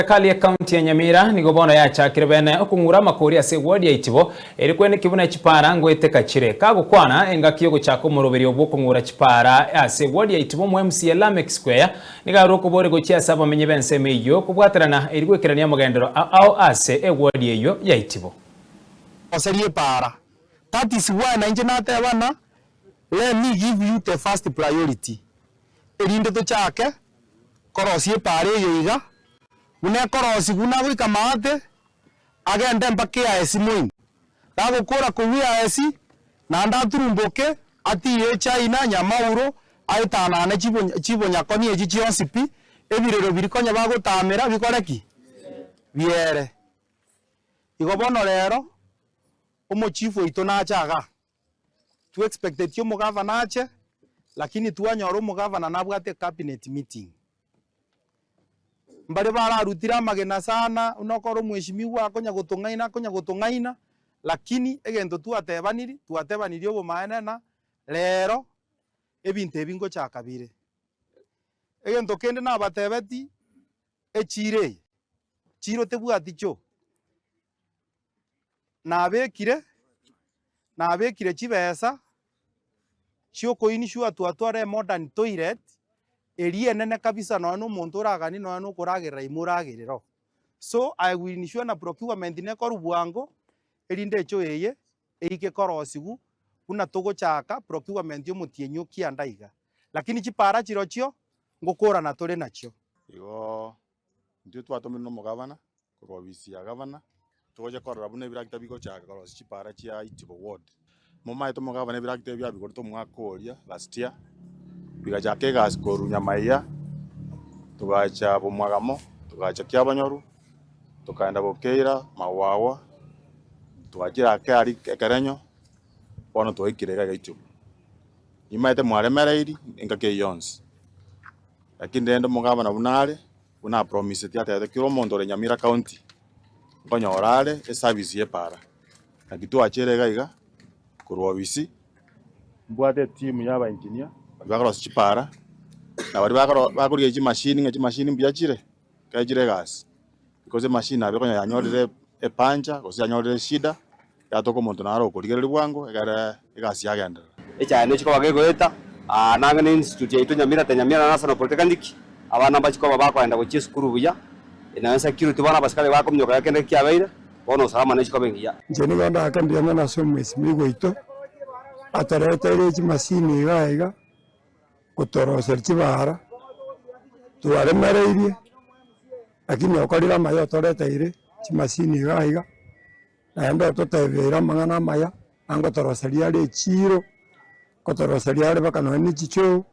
Eserekari y'Ekaunti ya Nyamira nigo bono yachakire bene okong'ura amakori ase eward ya Itibo eri kweneki buna chipara ngoeteka chire. Kagokwana engaki y'ogochaka omoroberio bw'okong'ura chipara ase eward ya Itibo omo MCA Lameck Square nigo arwe okobori gochia ase abamenyi b'ensemo eyio kobwaterana eri goikerania amagenderero ao ase eward eyio ya Itibo. Roseria epaara. That is why nainche nateba ng'a let me give you the first priority erinde tochake korosia epaara eye iga, buna ekorosigwa buna agoika maate, agende mpaka eaesi moino. Gagokora korwa eaesi, naende aturumboke, atiire echaina, nyamauro, aetanane chibo chibonyakoni echi chionsi pi, ebirero biria konya bagotamera bikore ki? Biere. Igo bono rero, omochifu oito nache igaa. Twexpectetie omogavana ache, lakini twanyora omogavana nabwate ecabinet meeting. Mbare bararutire amagena sana, buna okore omweshimiwa akonya gotong'aina akonya gotong'aina, lakini egento twatebaniri, twatebanirie obomaene na rero ebinto ebi ngochaka bire. Egento kende nabatebeti, echiro eye, chiro tebwati choo. Nabekire, nabekire chibesa chiokoinsure twatware emodern toilet, eria enene kabisa nonya na omonto oraganie nonya na okoragerera ime oragerere oo. So I will ensure na procurement nekorwa bwango, erinde echoo eye eike korosiwu buna togochaka procurement ya omotienyi o kianda iga. Lakini chipara chirochio, ngokorana tore nachio. Igo Intwe twatomirwe nomogavana korwa ofisi ya gavana, togocha korora buna ebiragita bigochaka korosia chipara chia Itibo ward. Momaete omogavana ebiragita ebi biabigorete omwaka oria last year, bigachaka egasi korwa Nyamaiya, togacha Bomwagamo, togacha Kiabonyoru, tokaenda Bokeira, Magwagwa, twachire ake aria Ekerenyo, bono twaikire iga iga Itibo. Nimaete mwaremereiri engaki eyio yonsi. Lakini rende omogabana buna are, buna apromiseti atebete kera omonto ore Nyamira County nkonyora are eservice ya epaara. Naki twachere iga iga korwa ofisi, mbwate etimu ya aba engineer baria bakorosia chipaara, na baria bakoro bakorigia chimashini ng'a chimashini mbuya chire, ekero chire egasi. Because emashini nabo ekonyora yanyorire epancha gose yanyorire eshida. Yatoka omonto naro okorigereria bwango, ekero egasi yagenderera. Echaye nechi koba gegoeta, aa nange ne institute yaito Nyamira te Nyamira National Polytechnic, abana mbachi koba bakoenda gochia esukuru buya, naende security bono abasikari bakominyoka iga kende kiabeire, bono usalama nechi koba engiya. Inche nigo ndake mbuya mono ase omwesimigwa oito, atoreteire chimasini iga iga, gotoroseria chibara, twaremereirie, lakini okorire amaya otoreteire chimasini iga iga. Naende ototebeire amang'ana amaya, na ngotoroseria are echiiro, ngotoroseria are mpaka nonya ne chichoo.